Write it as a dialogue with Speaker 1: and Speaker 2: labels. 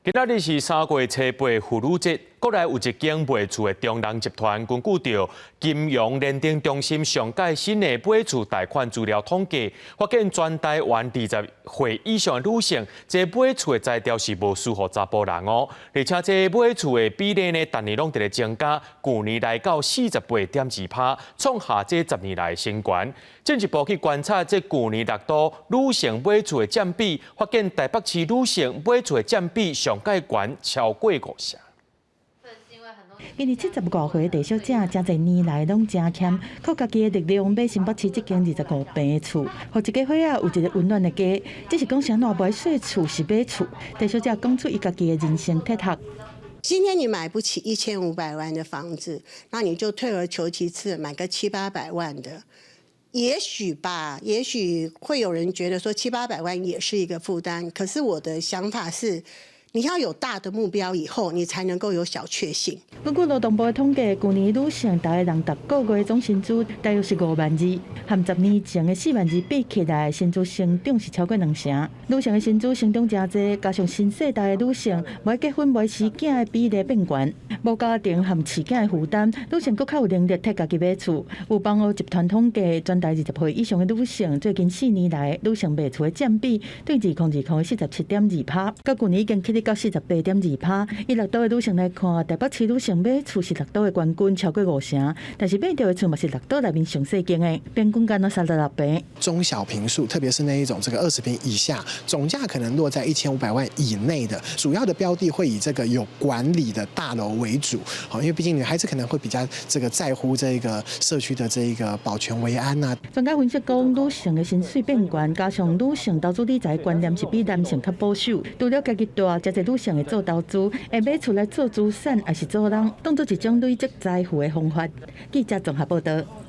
Speaker 1: 今仔日是3月初8婦女節，國內有一間賣厝的中人集團，根據著金融認定中心上蓋新的買厝貸款資料統計，發現全台灣20歲以上的女性，這買厝的才調是無輸予查埔人哦。而且這買厝的比例呢，逐年攏佇咧增加，舊年來到48.2%，創下這10年來新高。進一步去觀察這舊年六都女性買厝的佔比，發現台北市女性買厝的佔比上蓋懸超過五成。
Speaker 2: 今年75歲的鄭小姐，誠濟年來攏誠儉，靠家己的力量買新北市這間25坪的厝，予一家伙仔有一個溫暖的家。只是講啥物無愛說厝是買厝，鄭小姐講出伊家己的人生哲學。
Speaker 3: 今天你買不起1500萬的房子，那你就退而求其次，買個七八百萬的。也許吧，也許會有人覺得說七八百萬也是一個負擔。可是我的想法是，你要有大的目標以後，你才能夠有小確幸。
Speaker 2: 根據勞動部的統計，舊年女性逐个人逐個月總薪資大約是5萬2，和10年前的4萬2比起來，薪資成長是超過兩成。女性的薪資成長誠濟，加上新世代的女性無愛結婚、無愛生囝的比例變懸，無家庭和飼囝的負擔，女性閣較有能力替家己買厝。有房屋集團統計，全台20歲以上的女性，最近4年來女性賣厝的佔比對2020的47.2%，到舊年已經起到48.2%。以六都的女性來看，台北市女性買厝是六都的冠軍，超過五成，但是買著的厝嘛是六都內面上細間的，平均干焦36坪。
Speaker 4: 中小坪數，特別是那一種這個20坪以下，總價可能落在1500萬以內的，主要的標的會以這個有管理的大樓為主，好，因為畢竟女孩子可能會比較這個在乎這個社區的這個保全維安啊。
Speaker 2: 專家分析講，女性的薪水變懸，加上女性投資理財觀念是比男性較保守，除了家己蹛，誠濟女性會做投資，會買厝來做資產，抑是做人，當做一種累積財富的方法。記者綜合報道。